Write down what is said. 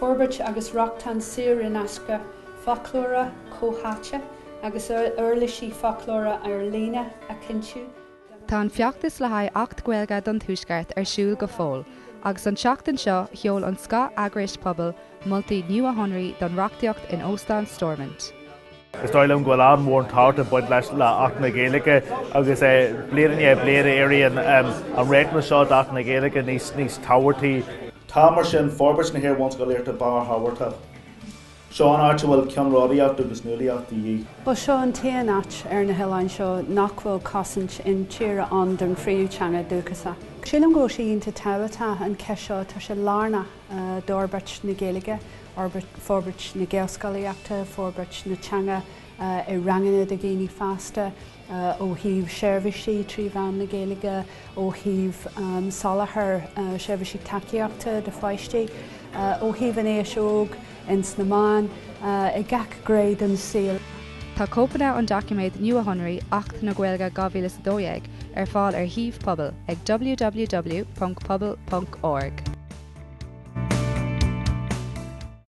Forbairt agus rochtain saor in aisce foclóra comhtháite agus uirlisí foclóra ar líne a chinntiú. Tá an feachtas le haghaidh Acht Gaeilge don Tuaisceart ar siúl go fóill agus an tseachtain seo sheol an scath-eagrais pobal moltaí nuashonraithe don reachtaíocht in Óstán Stormont. Is dóigh liom go bhfuil an-mhór an tábhacht ag baint leis le Acht na Gaeilge agus bliain i ndiaidh bliana éiríonn an riachtanas seo d'Acht na Gaeilge níos níos tábhachtaí. Tá, mar sin, forbairt na hiar-bhunscolaíochta barrthábhachtach. Seo an áit a bhfuil ceannródaíocht agus nuálaíocht de dhíth. Bhuel, seo an t-aon áit ar na hoileáin seo nach bhfuil cosaint intíre ann don phríomhteanga dúchasach. Sílim go bhfuil sé iontach tábhachtach an cheist seo, tá sé lárnach d'fhorbairt na Gaeilge. forbairt na Gaelscolaíochta, forbairt na teanga i ranganna do dhaoine fásta, ó thaobh seirbhísí trí mheán na Gaeilge, ó thaobh soláthar seirbhísí tacaíochta do pháistí, ó thaobh an aois óg ins na meáin, i gach gné den saol. Tá cóipeanna an doiciméad nuashonraithe, Acht na Gaeilge 2012, ar fáil ar shuíomh Pobal ag www.pobal.org.